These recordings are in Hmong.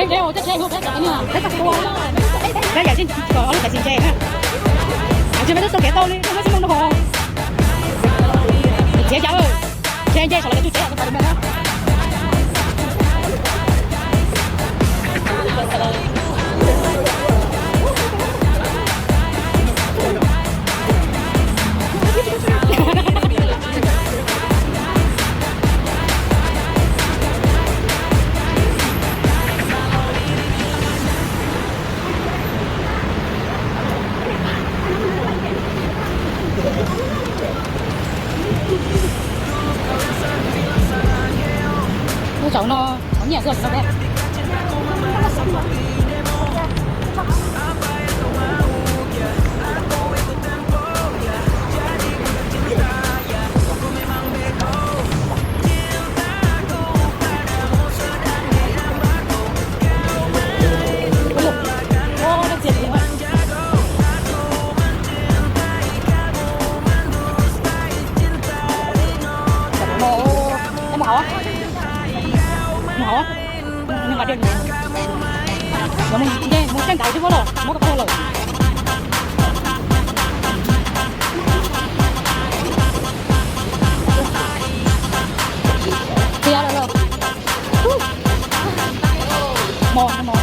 Ntse, ua cov tsheb no peb cov no, peb cov tua, peb yam tsis kom ob lub txiv ntse na. Tsis peb twb tau kev tau li, twb muab tsis muaj no. Txiav cas, tsis ntse saum los cov tub tsev os, tau pais li na. Lub saum no qhov nyiaj xwb no peb. Mus hauv, mus hauv, mus hauv. Mus, mus sab nraud xwb los muab koj pab lawm. Txias lawm los. Mos, mos.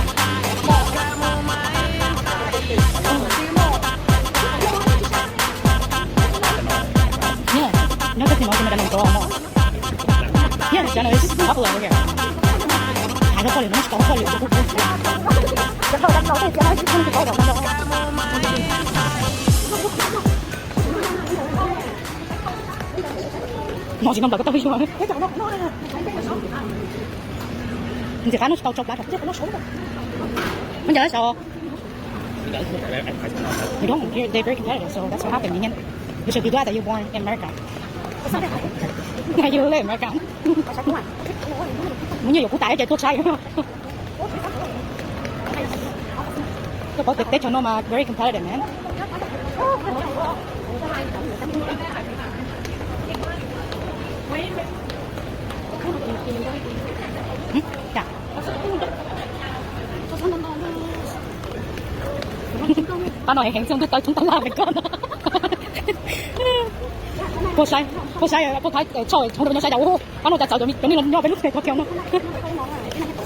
Nyob koj tsis mos ces mas da num rov mos. Yeah, Jano is popular over here. Hais rau poj niam no tsis tau poj niam. No tsis no nplawm ko taw li. Ntxim qab no tsis tau tso plab. Ua cas lawv xav. You don't, you're, they're very competitive, so that's what happened, you know? You should be glad that you're born in America. You live in America. Muaj nyiaj yuav kub tas ces tuaj tshaj. Koj paub tias teb chaws no mas very competitive, man. Pab no heev heev xwb, ntuj tawv thoob tag laj me koj no. Puas saib, puas saib, puas thaib tshoj tshoob rau nyob saib cas, pab no cas txawv cov me, cov me no nyob peb lub teb chaws no.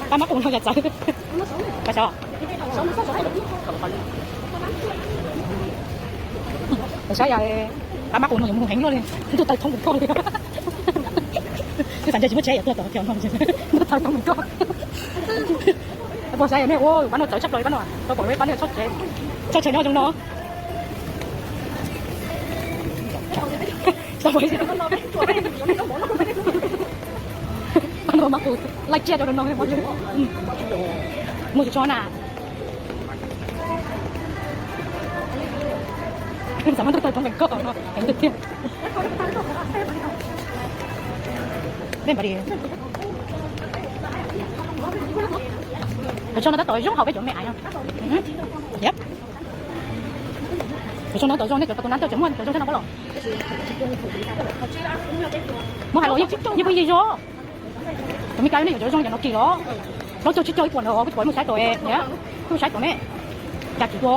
Pab mab qus no cas txawv. Pab saib. Saib, pab mab qus no yuav mus heev luaj li, ntuj tawv thoob koj li. Twb xav ntse tsis muaj tsheb yuav tuaj tom no, ntuj tawv thoob koj. Puas saib nej, pab no txawv tshaj plaws, pab no tau pom pab no txoj tsev, txoj tsev nyob zoo no. Pab no mab qus laij tsiaj rau no. Mus tsis tshua na. Xav muab ntuj tawv thoob koj no heev tiag tiag. Cov tsho no tab tom zoo hauv peb cov me aiv no. Yep. Cov tsho no tab tom zoo, nej cov pas tus nab tab tom muaj cov zoo thiab no pab los. Muab hais los yeej pheej yig zog. Cov Meskas nej yuav cov zoo cov no kim los. Plaub caug tsib caug ib puas ntawd kuj tsis pom muaj saib tau, kuj saib tau ne. Cas tsis tua.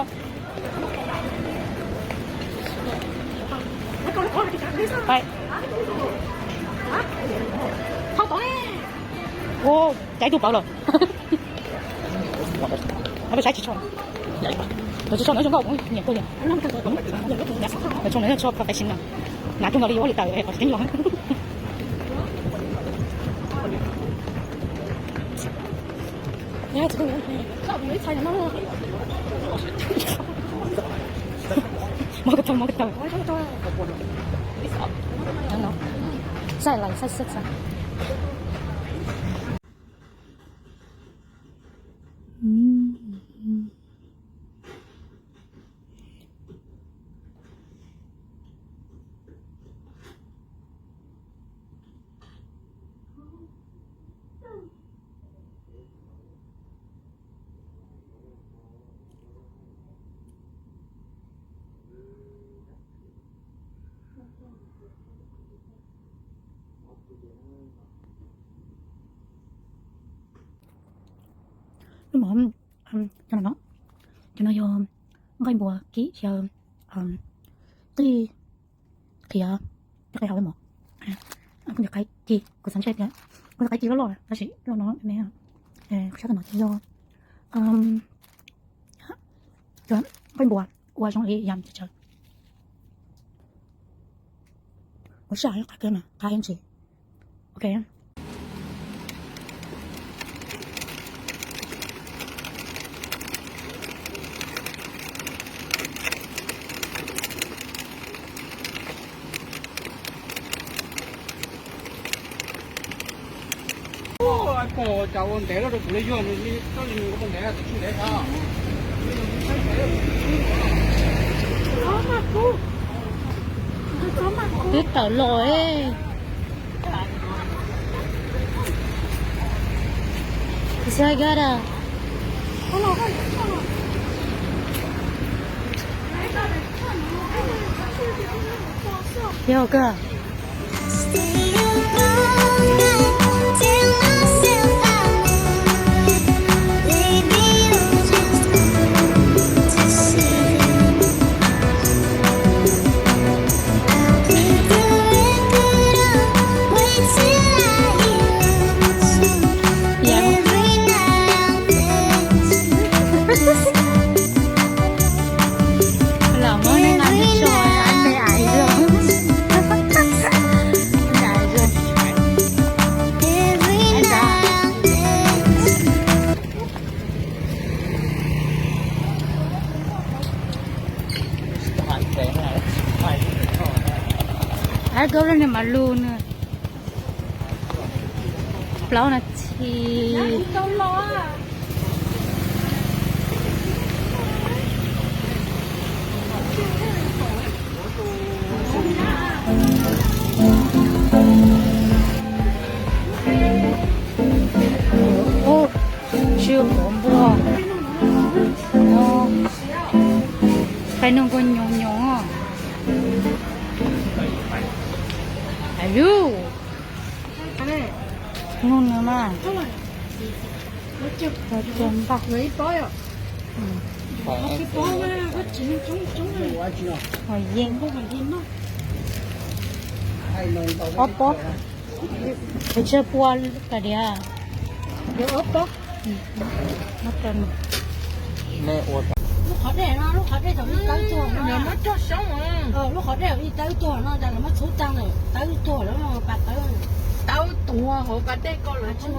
Ua cas ib tug plawv lawm. Saib tsis tshua, cov tsis tshua no zoo nkauj kuv nyiam kawg li. Cov tshua no yog tshua professional, hnav kawg nkaus li yuav ua li tawm qhov tseem ceeb los. Mov ko taw, mov ko taw. Saib lais, saib xwb xwb. Lub mov, cov no, cov no yog nqaij npua kib xyaw, qij qhiav, cov qe hau lub mov. Kuv tus qaib ci, kuv xav ntshe tias kuv tus qaib ci loj loj tab sis loj no ne. Kuv sab tus no ces yog cov nqaij npua ua zoo li yam tsawv tsawv. Ua saj qab kawg mas qab ntsis. Ok. Pog, cas ua ntev lawm rau kuv li, yog nws li txoj li nws ua ntev, tus tsis ntev xwb. Twb tawm los, eh. Is that good? Yo, good. Ab, koj lub niag mas lus nws plaub nas this. Ub, tsw quav npua no, qe no kuj nyoos nyoos os. Ayub, nug nws mas. Npaj. Yeej. Ob pob. Pes tsawg pua kawg diam? Ob pob. Lub qhov dej no, lub qhov dej thaum ib tawb tuag no. Lub qhov dej thaum ib tawb tuag no, cas lawv muab txhub tag lawm, tawb tuag lawm, pas tawb. Tawb tuag hauv pas dej ko lawv txhub.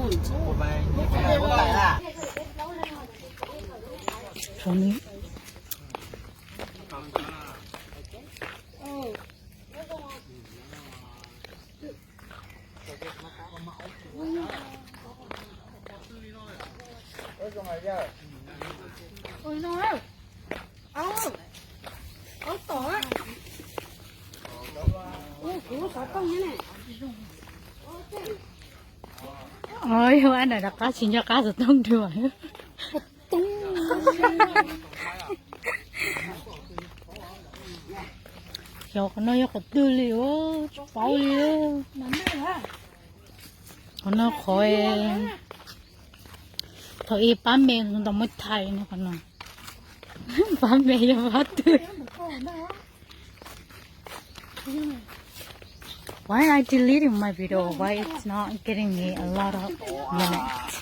Oj, yog ab nram rov qab tsis nco qab xov tooj dua. Xyov qhov no yog qhov twg li, tsis paub li. Qhov no qhov thaum ub pab me ntau muab thais no qhov no. Pab me yog pab twg? Why I deleting my video? Why it's not getting me a lot of minutes?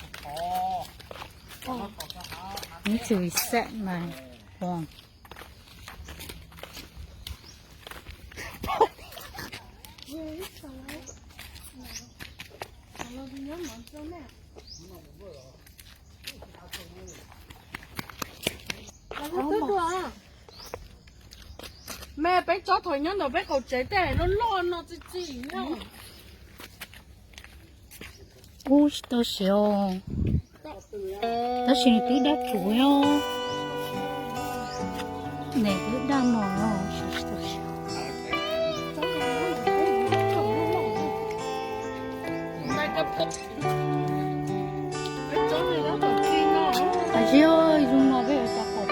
Need to reset my phone. Me peb tsob thaum nyob ntawm peb qaum tsev tej loj loj no txi txi nyob. Ub, tsis tau siav, tab sis nws twb daj kuv os. Nws twb daj no os, tsis tau siav. Aib, zoo no peb yuav rau qhov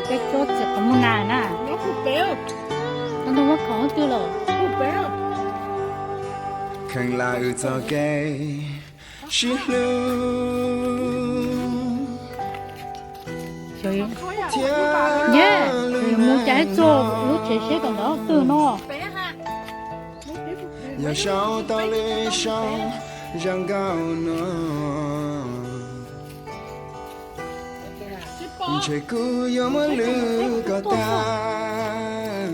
peb tsob txiv qhov muag na na. Tau ntau muab khov twg los. Kheev lam wb txoj kev sib hlub. Thiab mus cas txog lub tsev seb tom ntawd twg no. Yog sau tau lwm sau zoo nkauj no, ntshe kuv yuav muab lwm kom tag.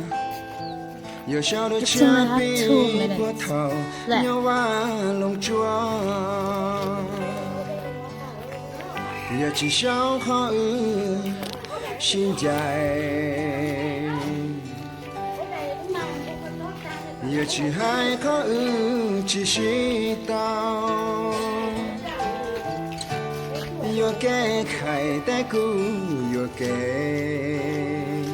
Yog sau rau tshiab pib puag thaum nyob Vaj Loog Tsuas, yog tsis sau qhov wb sib ncaim, yog tsis hais qhov wb tsis sib tau, yuam kev hais tias kuv yuam kev.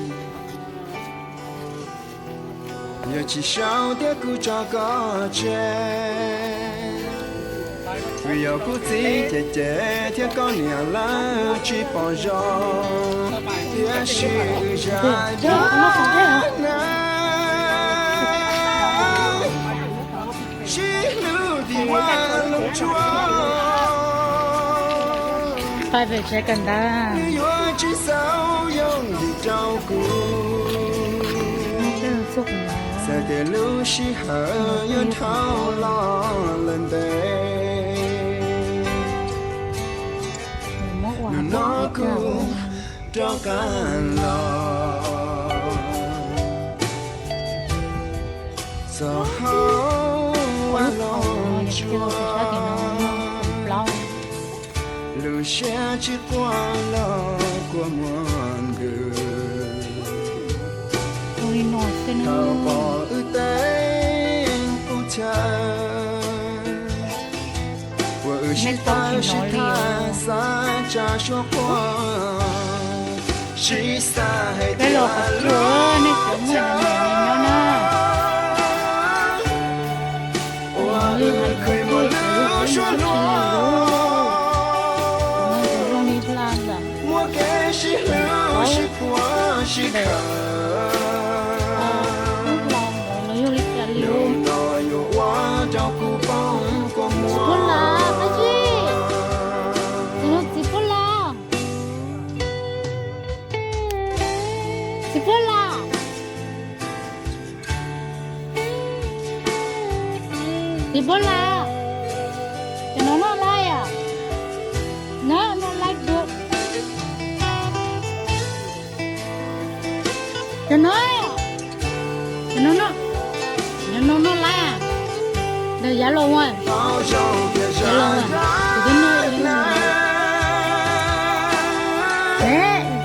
Yog tsis sau thiab kuv tso koj tseg, vim yog kuv txiv cem cem thiab koj niam lawv tsis pom zoo, tiam sis wb zam dag na, sib hlub tim Vaj Loog Tsuas, nws yuav tsis xav yooj yim rau kuv. Txawm tias lub sij hawm yuav dhau los lawm ntev, hnub no kuv rov qab los txog hauv Vaj Loog Tsuas, lub siab tsis quaj los kua muag ntws, thaum pom wb teeb qub chaw, uas wb sib tawm sib tham xav tsa suab quaj, sib xav hais tias lub siab uas wb khwv mus lub suab hluas, muaj kev sib hlub sib puag sib khawm, hnub no yuav ua rau kuv poob kua muag. Txiv Pub Las, Txiv Pub Las, Txiv Pub Las, cov no noj laib os? No, noj laib dua. Cov no, cov no noj, cov no noj laib. Ntawm yav los, yav los kuv twb noj ib lub.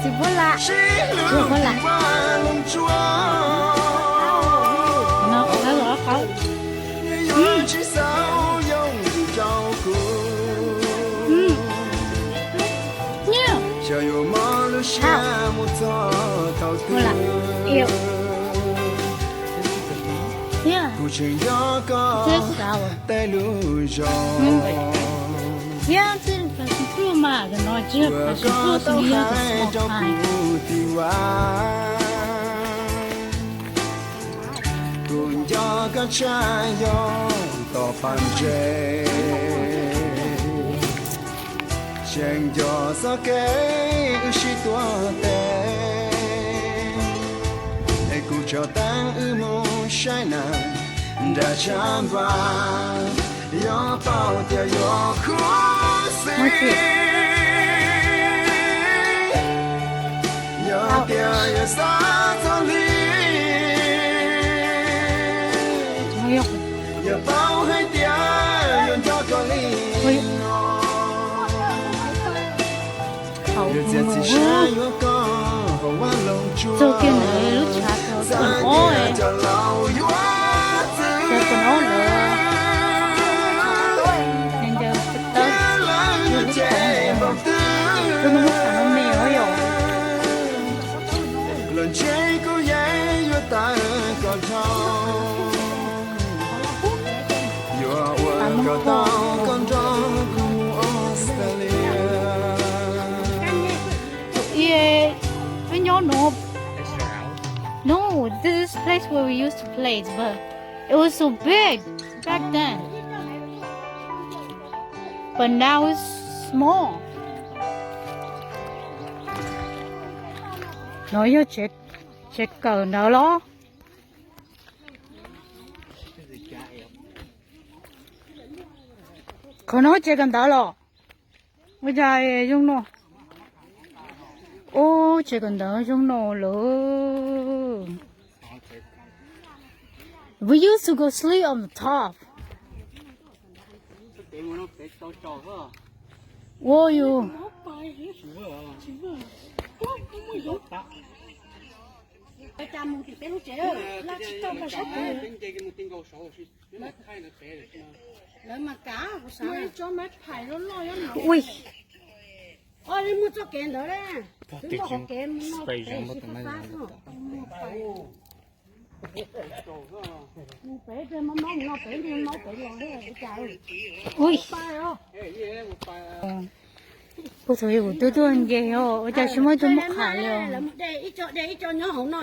Txiv Pub Las, Txiv Pub Las, no qhov los qhov. Kuv tseem nco koj tej lus zoo, uas koj tau hais rau kuv tim Vaj. Kuv nco koj tshaj yog tom pas ntses, tseem nco txoj kev wb sib tuav tes, es kuv tso teeb wb mus saib neeg nram tshav npab, yuav paub tias yuav khuv xim, yog tias yuav xav txog li, yog paub hais tias yuav nco koj li no. Yuav txiav txim siab yuav koj hauv Vaj Loog Tsuas, xav tias cov laus yuav txwv thiab lawv yuav cem npaum twg, los ntshe kuv yeej yuav tawm koj dhau, yuav ua kom tau koj nrog kuv mus Australia. Peb nyob no. No, this is place where we used to play, but it was so big back then. But now it's small. No yog tsev kawm ntawd los? Qhov no tsev kawm ntawv los? Ua cas zoo no? Ub, tsev kawm ntawv zoo no lawm. We used to go sleep on the top. Ua yus. Ui. Twb muaj txoj kev ntawd, twb muaj qhov kev mus no pem, mus pem, mus no pem, mus no pem los. Ui. Puag thaum yog kuv twb tuaj nce os, ua cas tsis muaj ib tug muaj qhais li os. Lawv mus de ib co, de ib co nyob hauv no,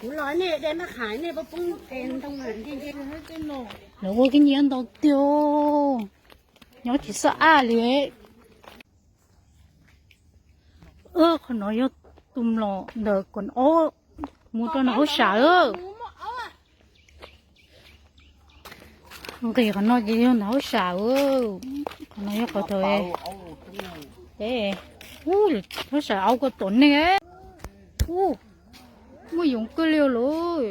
kuv los nej de maj qhais nej poob poob ntoo nce nce. Lawv ua kev nyiam ntau tiag, nyob tsis xav aj li. Qhov no yog tus mlom ntawm koom ob mus rau nram hauj sam. Nqis qhov no ces yog nram hauj sam. Qhov no yog qhov thaum, ub, hauj sam au ko tom neeg. Ub, muaj yoov kawg li lauj.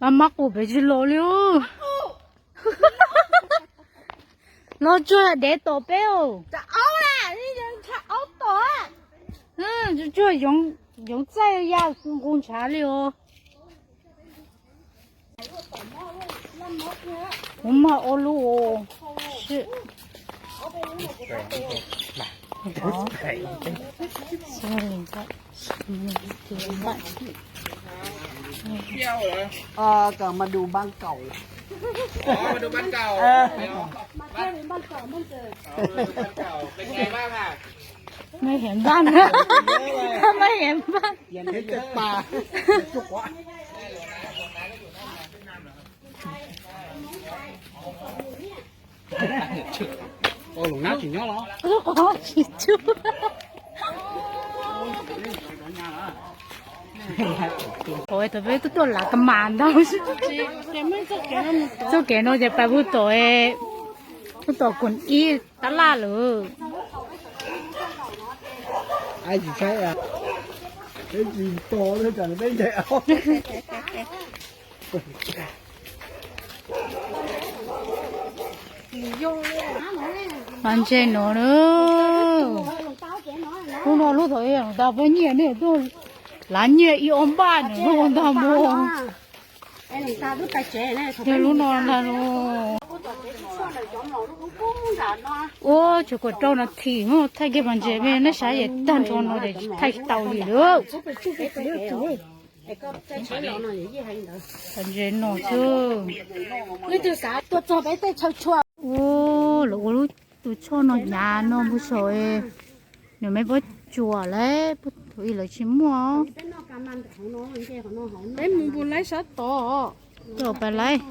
Mab mab qus pem tsis los li. Los tsuag dev tom peb os. Tsuag yoov txaij ya nqus ntshav li os. Kuv mag ua lub. Cov ma du npab kaum. Maj hiam npab, maj hiam npab. Tsis nyob los? Tsis tsuj. Thaum peb tuaj tuaj lav ka mas ntau. Txoj kev no ces pais puag tom, puag tom koom ib tab laj lawm. Mas ntses no na. Lub no lub thaum ub tau peb nyiaj ne, tuaj lav nyiaj ib ob npaj nws lub ntag mus. Yog lub no ntag los. Ua tsuas kom rau no thim thaij kiag pas ntses, nej saib yam tag nrho no ces thaij tsis tau li lawm. Pas ntses no xwb. Ua lawv ua lub tus choj no hnyav no mus saum, nws me pob tsuas lawm, puag thaum ub lawv tsis muaj. Peb mus npus laib sab tod. Coj pais laib.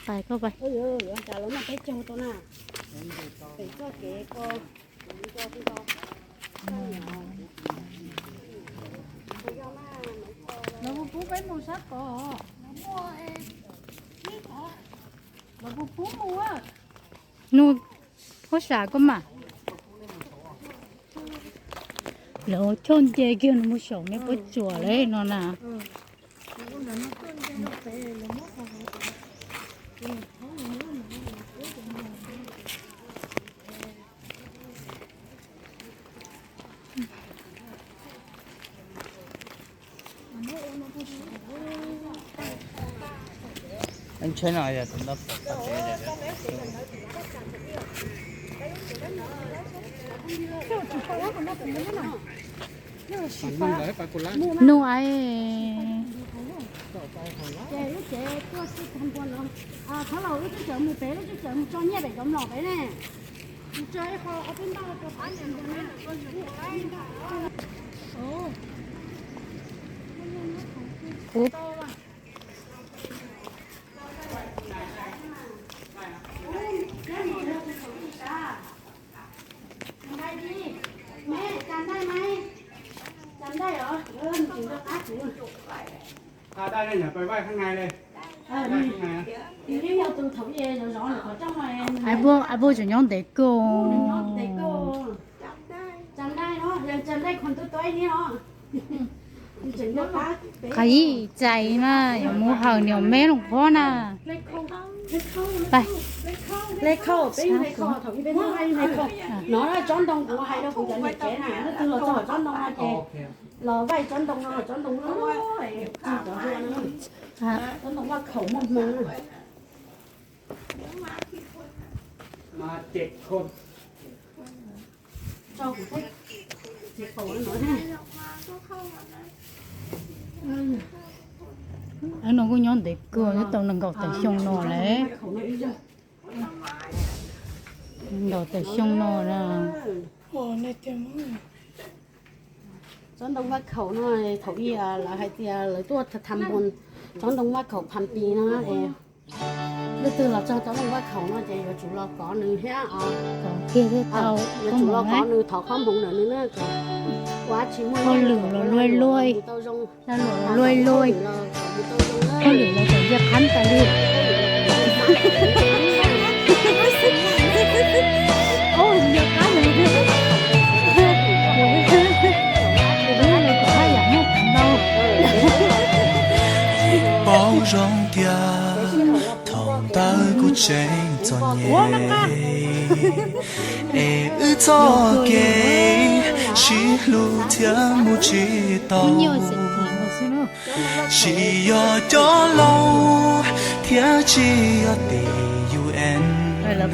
Pais koj pais. Lawv puas pub peb mus sab tod? Lawv puas pub mus? Nug, huab sam koj mas. Lawv choj nce kiag nws mus saum me pob tsuas lawm no na. Nug ai. Ces lub tsev tuaj xwb tag nrho no. Thov los wb twb cawm mus pem, lub twb cawm mus tso nyiaj pem cov mlom pem ne. Mus tso ib qho ob peb npaj rau pab ntawd na. Kuv Ai puj, ai puj tseem nyob ntev kawg. Qhov ib txais mas yuav mus hawm niam me Looj Pob na. Tsob ntoo kuv hais rau kuv cov niam tsev na, leej twg los txog tsob ntoo no ces los vaij tsob ntoo no, tsob ntoo loj loj, tsob ntoo vaj khaum muaj hmoo. Lawv no kuj nyob ntev kawg, nyob tau nees nkaum tawm xyoo no lawm. Nees nkaum tawm xyoo no na. Tsob ntoo vaj khaum no, thaum ub lawv hais tias lawv tuaj tham tsob ntoo vaj khaum Phas Pis no, leej twg los txog tsob ntoo vaj khaum no ces yuav tsum los kov nws thiab, yuav tsum los kov nws thov koob hmoov ntawm nws na. Ua tsis muaj hauj lwm los luaj luaj, ua luaj luaj, hauj lwm los tseem cia qhab tas li. Paub zoo tias thaum ntawd kuv tseem txom nyem, es wb txoj kev sib hlub thiaj mus tsis tau. Tsis yog cov laus thiab tsis yog tim U N, es wb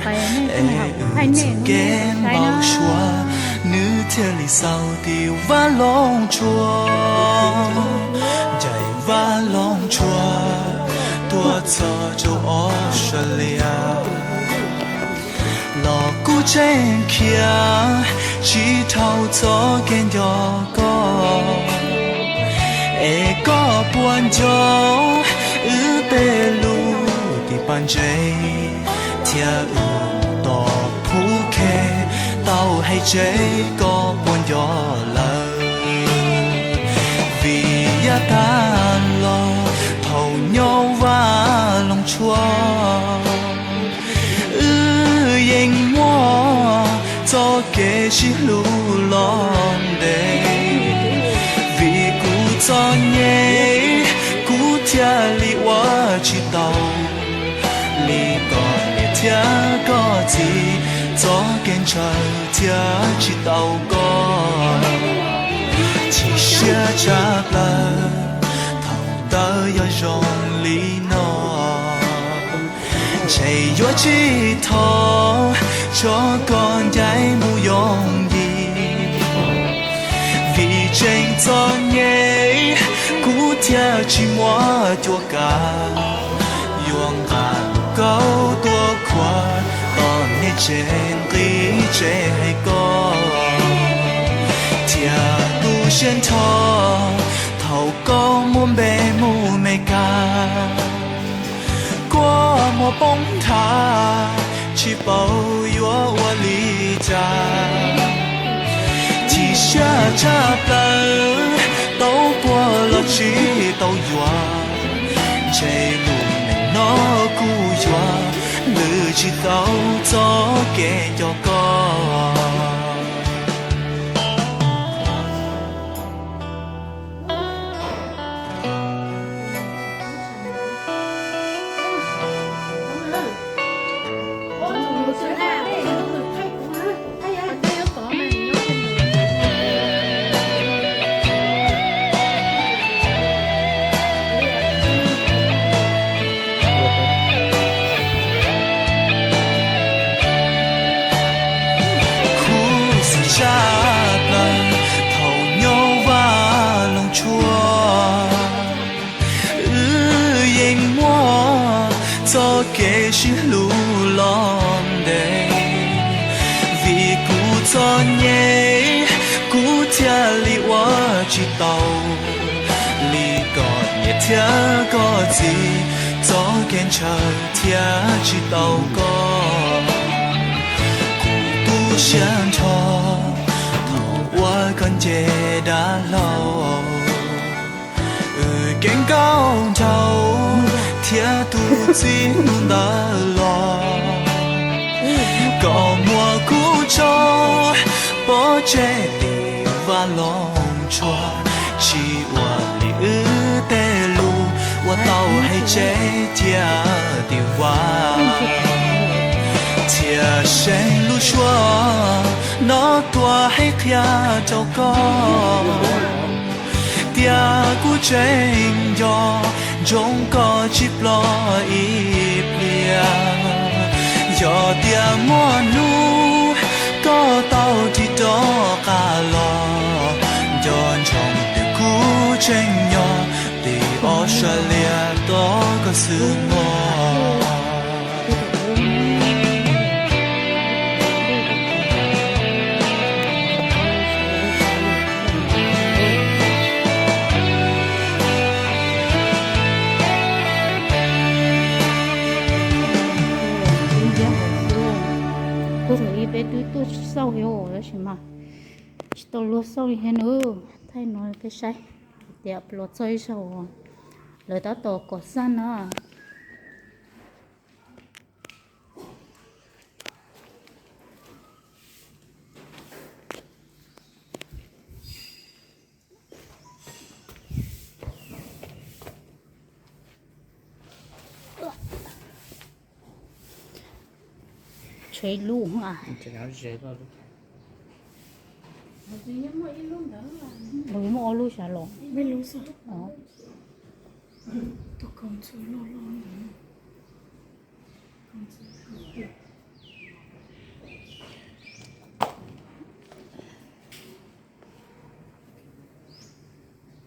txoj kev npau suav, nws thiaj li xaus tim vaj loog tshuaj, ncaim vaj loog tshuaj tuaj txog rau Australia. Los kuv tseem khiav tsis dhau txoj kev nco koj, es koj puas nco wb tej lus tim pas ntses, thiab wb tog phuv khe tau hais tseg koj puas nco lawm. Vim yav tas los thaum nyob vaj loog tshuaj, wb yeej muaj txoj kev sib hlub los ntev. Vim kuv txom nyem, kuv thiaj li ua tsis tau li koj niam thiab koj txiv, txoj kev ntshaw thiab tsis tau koj. Chim siab tshaj plaws thaum ntawd yog zoo li no, ntshe yuav tsis tau tso koj ncaim mus yooj yim. Vim tseem txom nyem, kuv thiaj tsis muaj cuab kav yuav nqa lus kaub tuaj khuam tom niag tsev nqi tsev hais koj, thiab tu siab nrho thaum koj muab npe mus Meskas. Kua muag poob nrhav, tsis paub yuav ua li cas. Chim siab tshaj plaws, tau kua los tsis tau yuav. Ntshe lub neej no kuv yuav lwm tsis tau txoj kev nco koj. Khuv xim tshaj plaws thaum nyob vaj loog tshuaj, wb yeej muaj txoj kev sib hlub los ntev. Vim kuv txom nyem, kuv thiaj li ua tsis tau li koj niam thiab koj txiv, txoj kev ntshaw thiab tsis tau koj. Kuv tu siab nrho thaum ua koj nce dav hlau, wb Yeej nkauj nraug thiab tus txiv ntawd los, koj muab kuv tso pov tseg tim vaj loog tshua, tsis ua li wb tej lus uas tau hais tseg cia tim vaj. Txhia seev lub suab no tuaj hais qhia rau koj tias kuv tseem nco ntsoov koj tsis ploj ib pliag. Yog tias muaj hnub koj tau ris rov qab los, nco ntsoov tias kuv tseem nyob tim Australia tos koj xwb mog. Kuv thaum ub peb twb tuaj xauj thiab tab sis mas tsis tau luag xauj li thiab nawb. Thaij no peb saib tias los txog ib zaug lawv tab tom kom xaj na. Tshuav ib lub a. Muaj ob lub sav los.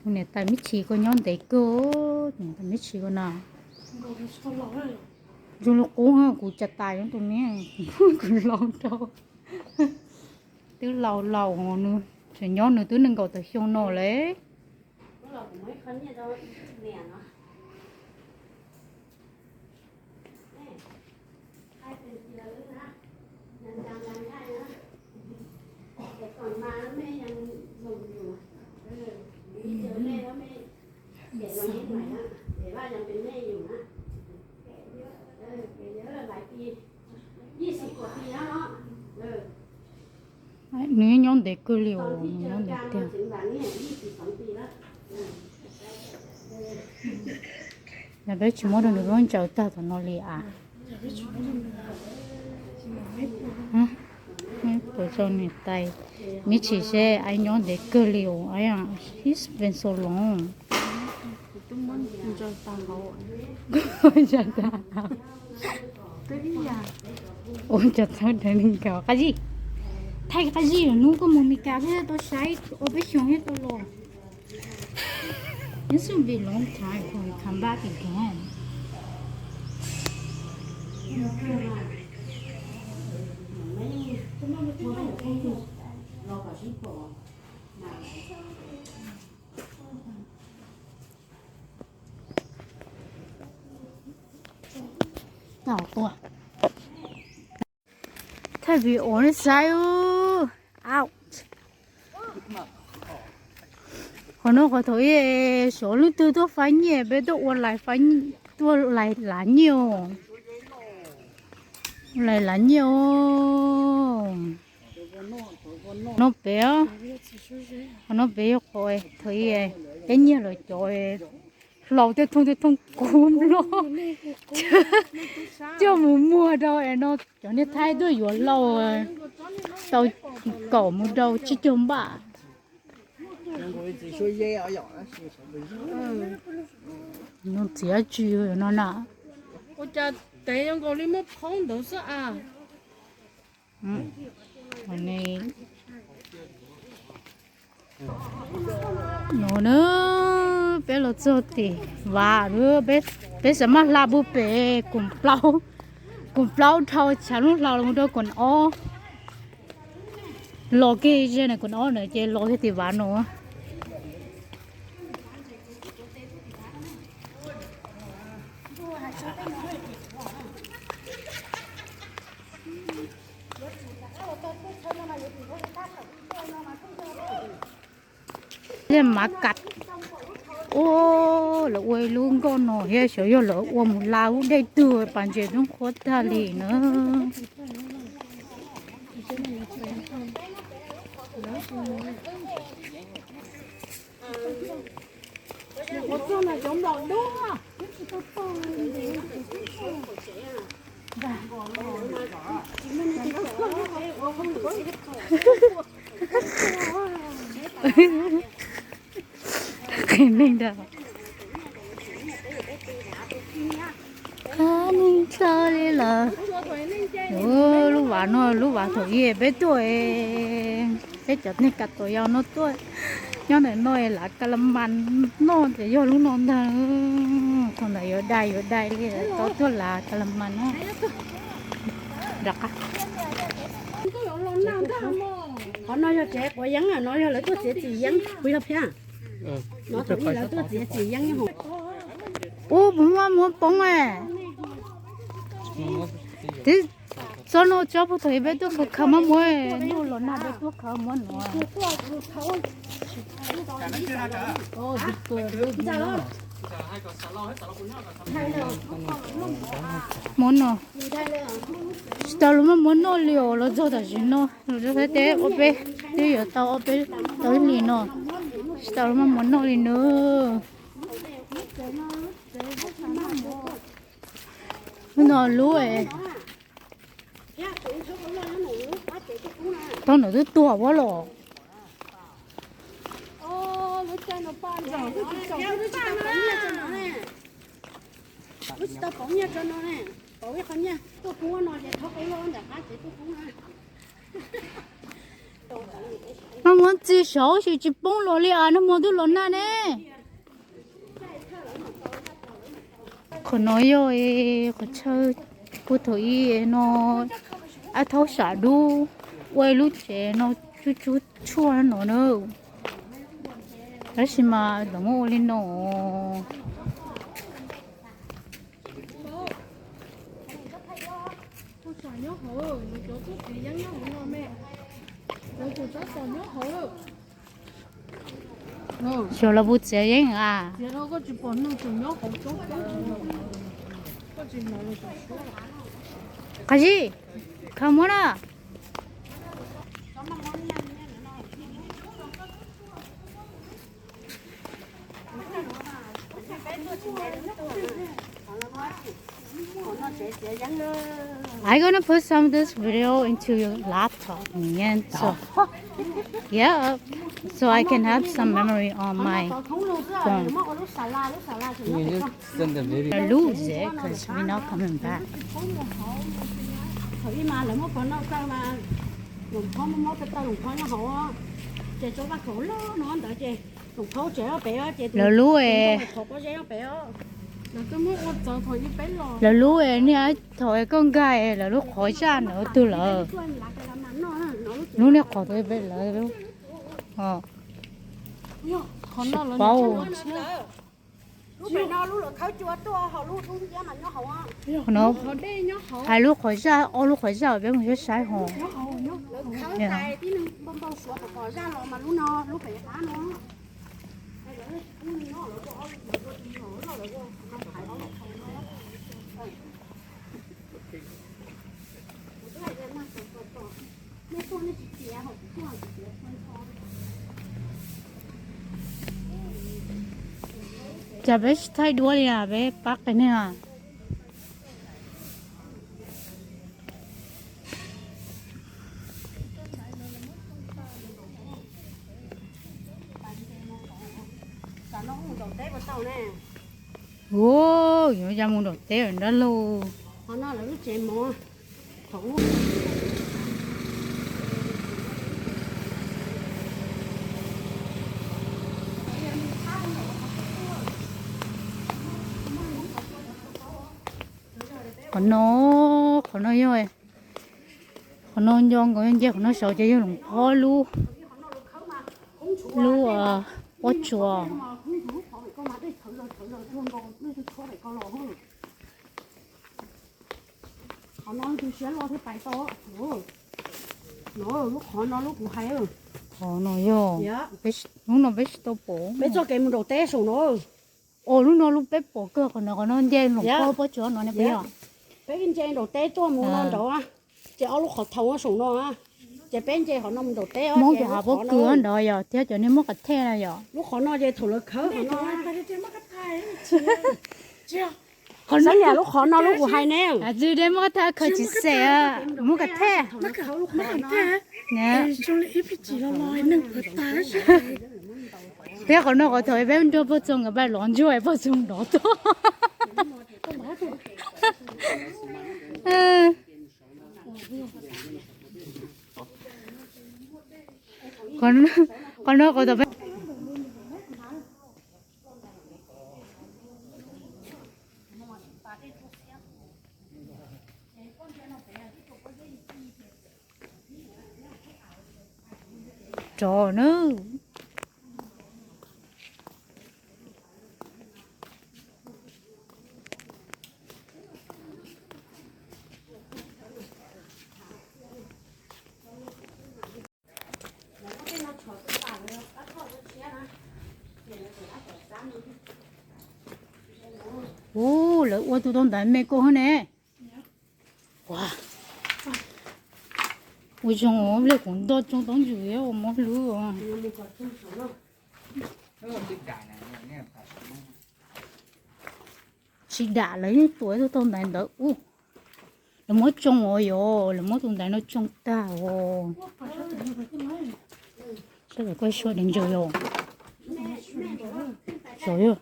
Niam tais Mib Chim koj nyob ntev kawg, niam tais Mib Chim koj na. Zoo li qub kuv cas tais nyob tus niag kuv laus rau. Twb laus laus nws tseem nyob nws twb nees nkaum tawm xyoo no lawm. Nws nyob ntev kawg li os, nws nyob ntev tiag. Yog peb tsis muab rau nws lub ntsaws tag tom no li as. Puas tso niam tais Mib Chim seb, a nyob ntev kawg li os, a, it's been so long. Ua cas txhob deev li nkaus qab zib. Thaij qab zib, hnub koj mus Meskas thiab tau saib ua peb xyoos thiab tau los. This will be long time before we come back again. Thaij video nej saib. Out. Qhov no qhov thaum ub, sov leej twg tuaj faib nyiaj, peb tuaj ua lais, tuaj lais lav nyiaj os. Lais lav nyiaj os. No pem, qhov no pem yog qhov thaum ub peb nyiag lawv cov hlau tej thooj tej thooj kub nplooj coj mus muag rau es no cov niag thaib tuaj yuav hlau tau kaum mus rau tsib caug npaj. No txiv dab tsi no na? Ua cas tev zoo nkaus li muaj phob ntawd xwb as. No na, peb los txog tim vaj, peb xav maj hla pug pem koom plaub, koom plaub dhau tshav lub hlau los rau koom ob. Los kiag ze na koom ob na ces los kiag tim vaj no. Liaj mav kas. Lawv ua ib lub nkoj no thiab xyov yog lawv ua mus la lub dej twg pas ntses zoo qhuav tag li na. Qhia neeg da. Qhia neeg txhawj li lawm. Lub vas no lub vas thaum ub peb tuaj, peb cov neeg Kav Tuam Yau no tuaj nyob ntawm no lav ka la mas noj ces yog lub no ntag. Thaum ntawd yuav dai yuav dai li tau tuaj lav ka la mas noj. Qhov no yog tsev quav yeeb, no yog lawv tuaj txiav txim yeeb, kuv yog phiab. No thaum ub lawv tuaj txiav txim yeeb. Ub, puas muaj muab poob? Tib txoj no tsob puag thaum ub peb tuaj khaws khaws muab muab, ntuj los nag peb tuaj khaws muab no. Muab no. Tsis tau los muab muab noj li os, los txog tam sim no los txog teb ob peb, twb yuav tau ob peb tau ib hlis no. Tsis tau los muab muab noj li nawb. Lub no lub, tau nws twb tuag ua los. Mas muab txiv saud xyov tsis poob los li as, nag hmo twb los nag ne. Qhov no yog qhov chaw puag thaum ub no, ab thaub sam dub ua ib lub tsev no, tsub tsub tshuaj no na. Tab sis mas lawv muab ua li no. Xyov los puas txiav yeeb a? Qab zib, khaws muab na. I'm gonna put some of this video into your laptop, Nian. So, yeah, so I can have some memory on my phone. Lose it because we're not coming back. Lawv lub, lawv lub niag thaum koj nkag lawv lub qhov zaj ntawd twg lawm. Lub niag qhov twg lawm. Paub. Hais lub qhov zaj, ob lub qhov zaj peb mus saib saib ho. Cas peb tsis thaij duab li a, peb pab qias neeg a. Ua, yuav ya mus nram teb nrab lauj. Qhov no, qhov no yog, qhov no nco nkaus nce qhov no saud ces yog Loos Qhob lub, lub pob tsuas. Qhov no tu siab luaj thiaj pais tau. No lub qhov no lub kuv hais. Qhov no yog, hnub no peb tsis tau pom. Peb txoj kev mus nraum teb saum no. Os, lub no lub peb pom kawg, qhov no qhov no nce nraum ko pob tsuas no ne peb yog. Peb nce nraum teb tuaj mus no nraud, ces ob lub qhov thau saum no, ces peb nce qhov no mus nraum teb. Hmoob cov hav pob kws nrad yog thiab cov niag muab qas thej na yog. Lub qhov no ces thaum lawv khawb qhov no. Qhov no, lub qhov no lub kuv hais ne. Tsis de muab qas thej, khaws tsis xes, muab qas thej. Thiab qhov no qhov thaum peb nrog pog txoos nkawd pais lov ntsuag, pog txoos nrov tuaj. Qhov no qhov thaum peb Rov na. Ub, lawv ua tus tau ntaiv me koj hov ne. Ua zoo, lej kuv nto tsoo taub ntsws ua mob hlwb. Tsis dam, lawv yeej tuav ib tug tau ntaiv ntawd ub. Lawv muab tsoo os yog, lawv muab tus ntaiv no tsoo tag os. Saib lawv koj suab deev ntsaws yog. Sav yog.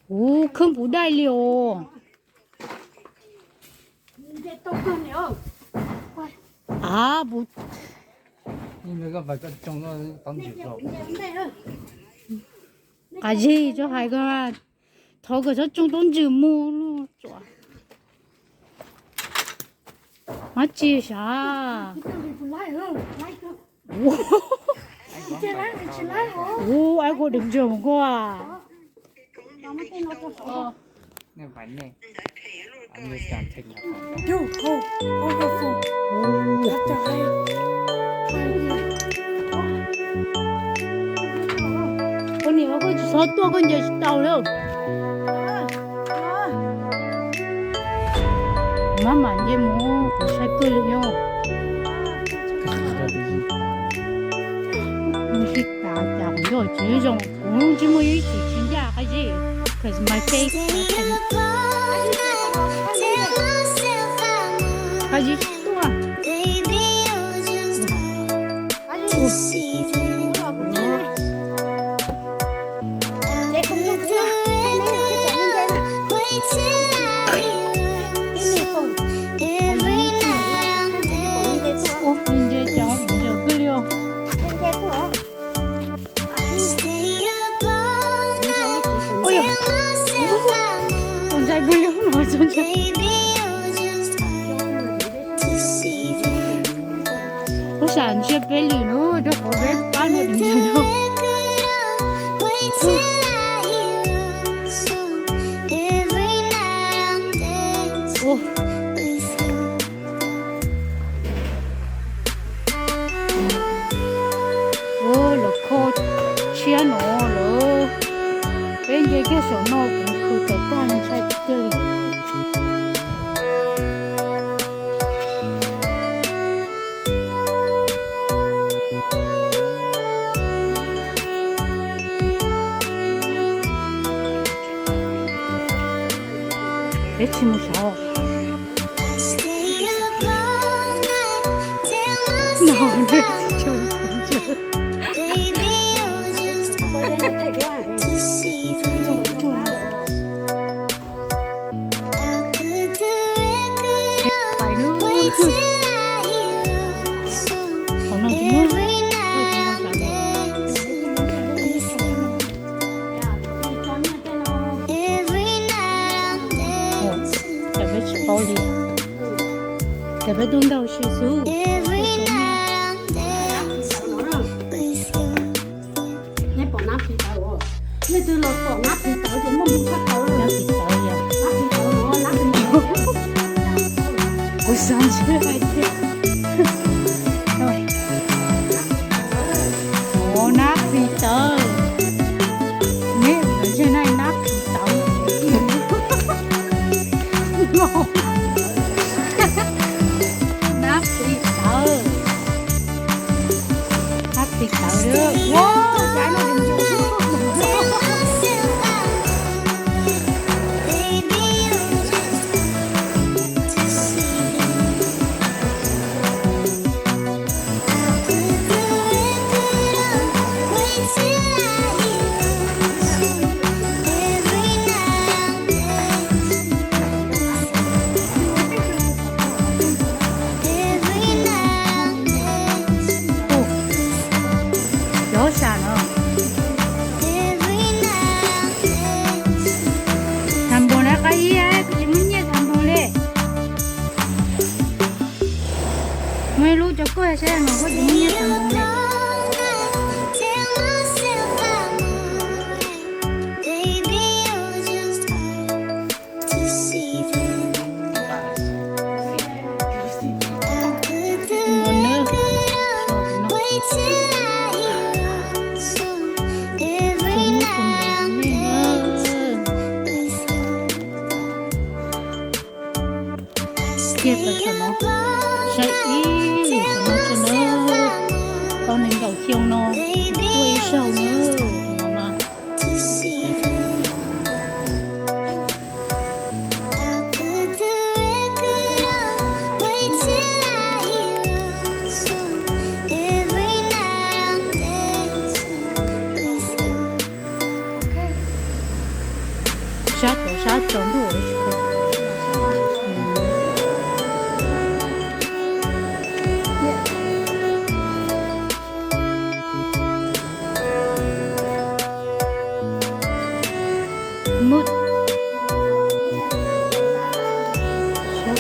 Ub, khwb puv daij li os. Av, puv. Qas zig tso hais ko, thov kom txhob tsoo taub ntsws mus. Dab tsi sav? Ub, aib koj deev ntsaws mus koj. Koj niam, koj tsis txhob tuaj, koj ncaws tsis tau li. Maj mam nce mus, kuv saib kawg li os. Mus sib tav cas kuv yog tsis zoo, kuv lub ntsej muag ib txwm tsis ncaj qab zib, 'cause my face. Qab zib tuaj. Ua, nce cas ncaws kawg li os. Ua yog, tus ntxhais pw li no txog ntshai. Ub, sam ntsia peb lwm lub rau qhov peb pab no deev ntsaws. Ua, lawv kho tshiab no lawm. Peb nce kiag saum no kuv khwv tawm tag ntshai tiag li. Peb tsis mus saud. Pais no. Qhov no tsis muaj. Cas peb tsis paub li. Cas peb tuaj ntaus si xwb. Nej pom nab phis tawv os? Leej twg los pom nab phis tawv ces muaj moo tshaj tawv. Nab phis tawv yog. Nab phis tawv no, nab phis tawv. Ov, nab qhis tawv. Neb lawv ntshe na nab qhis tawv. Nab qhis tawv. Nab qhis tawv. Ua, Cov sam no. Xav npog na, qab ib, kuv tsis muaj nyiaj xav npog li. Muaj ib lub cov koj saib no, kuv tsis muaj nyiaj xav npog li. Kiag tau saum no, saib ib, saum no tso na, tau nees nkaum xyoo no, tuaj ib zaug na, no mas. Sab tod sab tsaus ntuj. Mub, sab,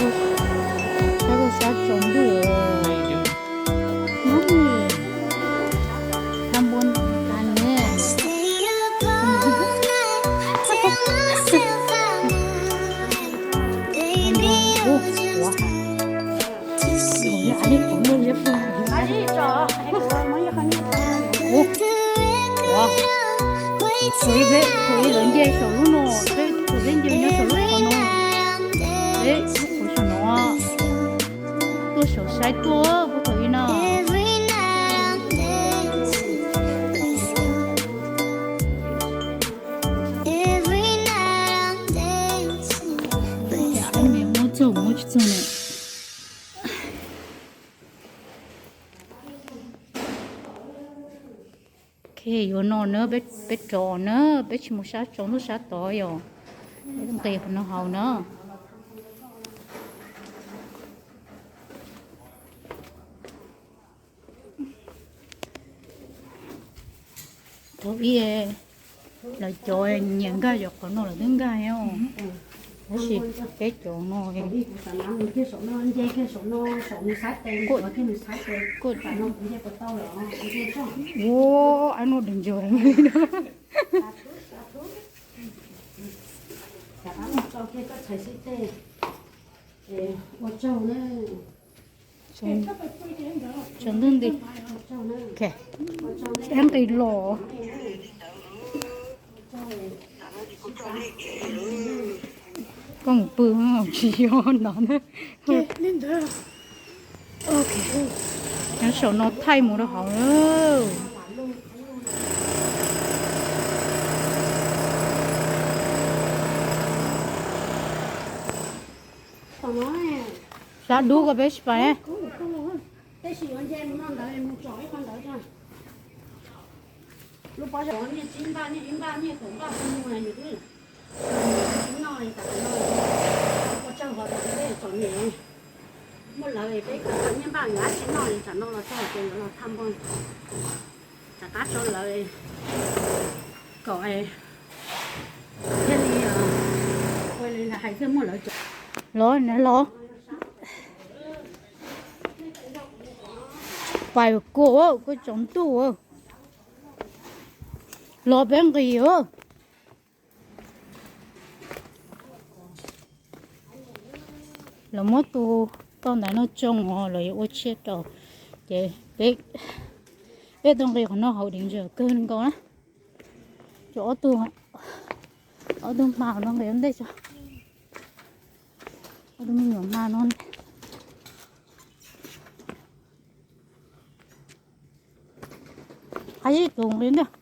sab tsaus ntuj. Mub, tha npua tas ne. Ua, ua, tus ib peb, tus ib lawv nce saum lub no, peb tus peb nce nyob saum lub qhov no, peb lub qhov saum no, tuaj saum saib tuaj puag thaum ub no. Muab txog muab tsis txog na. Ok, yuav no na, peb rov na, peb tsis mus sab tsaus ntuj sab tod yom. Peb nqis qhov no haus na. Thaum ub lawv cov nyiam nkag cov qhov no lawv twb nkag os, tab sis peb cov no. Ua, ab no deem ntsis li na. Ua tsaug na. Tsaus ntuj nti. Ab nqis los. Koj mus pw tsis yog no na. Nyob saum no thaij mus rau hauv na. Xav dub koj peb sib pais. Lub pob zeb niaj tsib npaj niaj ib npaj niaj kaum npaj pw mus na yus twb tsis noj li tas no. Ua tsaug hov tas peb txom nyem muaj lawv peb kom tau nyiaj npaj yuav dab tsi noj li tsam no los txog ces yuav los thaj npog. Rov qab tso lawv kom thiaj li ua li hais thiaj muaj lawv. Los na los. Pais kua, koj tsaus ntuj. Los peb nqis. Lawv muab tus Toj ntawd no tsoo os, los yuav ua tshiab rau. Ces peb, peb tuaj nqis qhov no haus danger kawg nkaus na. Ces ob tug, ob tug hma no nqis ua ntej tso. Ob tug me nyuam hma no. Qab zib tus nqis ntej.